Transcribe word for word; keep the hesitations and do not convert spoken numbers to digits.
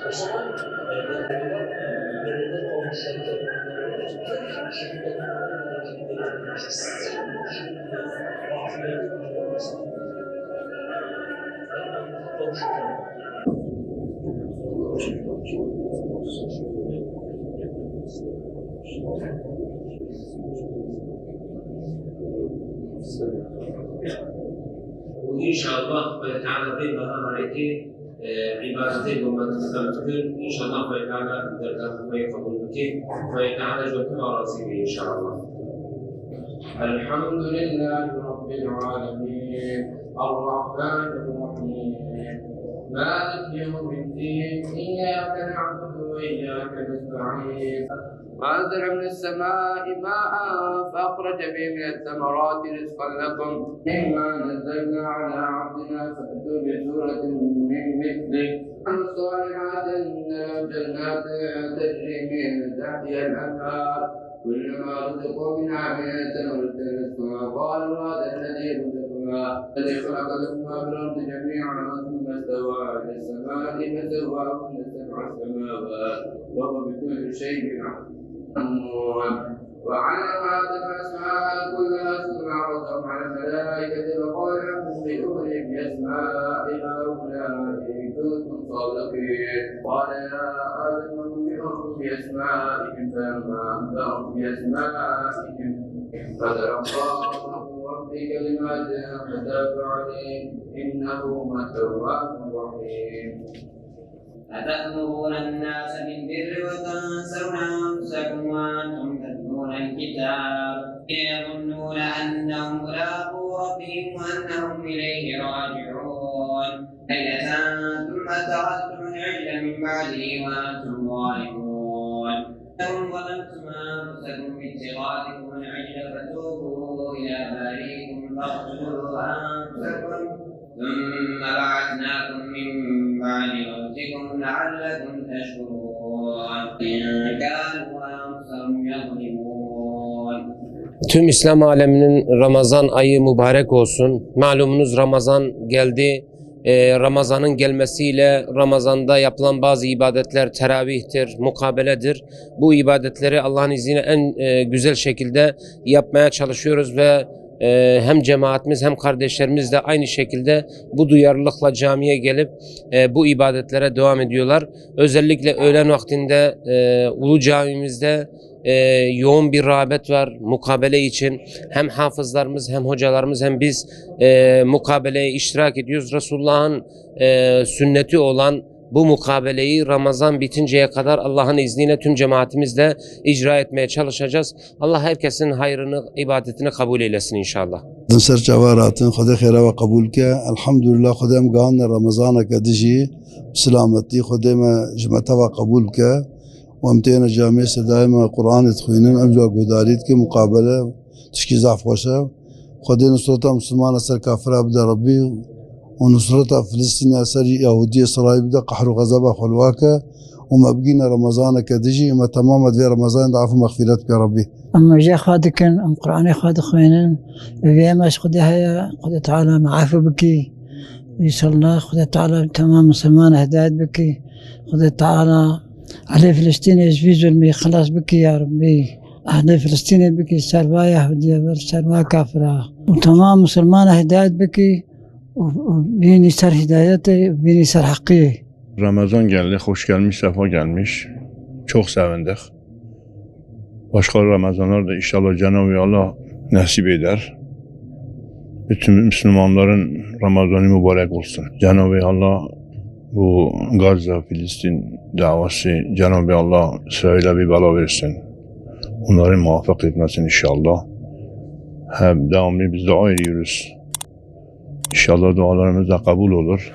û înşallah Xwedê Teala vê meha herêkê, e, îbadetê bo me dixistem dikin. Înşallah Xwedê Teala dergah xwe yê qebûl bike. Xwedê Teala ji we teva razî be înşallah. الحمد لله رب العالمين. الرحمن الرحيم. مالك يوم الدين. إياك نعبد وإياك نستعين. وأنزل من السماء ماء فأخرج به من الثمرات رزقا لكم مما نزلنا على عبدنا فأتوا بسورة من مثله. الصالحات إن لهم جنات تجري من تحتها الأنهار كلما رزقوا منها من ثمرة رزقا قالوا هذا الذي رزقنا الذي خلق لكم ما في الأرض جميعا ثم استوى إلى السماء فسواهن سبع سماوات وهو بكل شيء عليم. وعلم آدم الأسماء كلها ثم عرضهم على الملائكة فقال أنبئوني بأسماء هؤلاء إن كنتم صادقين. قال يا آدم أنبئهم بأسمائهم فلما أنبأهم بأسمائهم فتلقى آدم من ربه كلمات فتاب عليه إنه هو التواب الرحيم. أتأمرون الناس بالبر وتنسون أنفسكم وأنتم تتلون الكتاب يظنون أنهم ملاقو ربهم وأنهم إليه راجعون. ليلة ثم اتخذتم العجل من بعده وأنتم ظالمون. أنتم ظلمتم أنفسكم باتخاذكم العجل فتوبوا إلى بارئكم فاقتلوا أنفسكم ثم بعثناكم من بعد موتكم لعلكم تشكرون. إن كانوا أنفسهم يظلمون. Tüm İslam aleminin Ramazan ayı mübarek olsun. Malumunuz Ramazan geldi. Ee, Ramazan'ın gelmesiyle Ramazan'da yapılan bazı ibadetler teravihtir, mukabeledir. Bu ibadetleri Allah'ın izniyle en, e, güzel şekilde yapmaya çalışıyoruz ve, e, hem cemaatimiz hem kardeşlerimiz de aynı şekilde bu duyarlılıkla camiye gelip, e, bu ibadetlere devam ediyorlar. Özellikle öğlen vaktinde, e, Ulu Camimizde, e, yoğun bir rağbet var mukabele için. Hem hafızlarımız hem hocalarımız hem biz, e, mukabeleye iştirak ediyoruz. Resulullah'ın, e, sünneti olan bu mukabeleyi Ramazan bitinceye kadar Allah'ın izniyle tüm cemaatimizle icra etmeye çalışacağız. Allah herkesin hayrını, ibadetini kabul eylesin inşallah. Din ser çava ratin, Xwedê xêra we qebûl ke. Elhamdulillah, Xwedê em gihane Remezaneke dijî, bi silametî, Xwedê me ji me teva qebûl ke. Û em têne camê sedayê me Qur'anê dixwînin, em ji we guhdarî dikin, muqabele, tişkî zaf xweş e. Xwedê nusreta Misilmana ser kafira bide Rebbî û nusreta Filistîna ser Yahudiyê Îsraîl bide, qehr û xezeba xwe li wa ke û me bigîne Remezaneke dijî û me temama divê Remezanê de af û mexfîret bike Rebbî. Em wêjê xwe dikin, em Qur'anê xwe dixwînin, vê me ji Xwedê heye, Xwedê Teala me efû bikî. Înşallah Xwedê Teala temam Misilmana hidayet bikî. Xwedê Teala ehlê Filistînê ji vî zulmî xilas bikî ya Rebbî. Ehlê Filistînê bikî ser va Yahudiyê, ber ser va kafira. Û temam Misilmana hidayet bikî û, û bînî ser hidayetê, bînî ser heqiyê. Ramazan geldi, hoş gelmiş, sefa gelmiş. Çok sevindik. Başka Ramazanlar da inşallah Cenab-ı Allah nasip eder. Bütün Müslümanların Ramazanı mübarek olsun. Cenab-ı Allah bu Gazze, Filistin davası Cenab-ı Allah İsrail'e bir bela versin. Onları muvaffak etmesin inşallah. Hem devamlı biz dua ediyoruz. İnşallah dualarımız da kabul olur.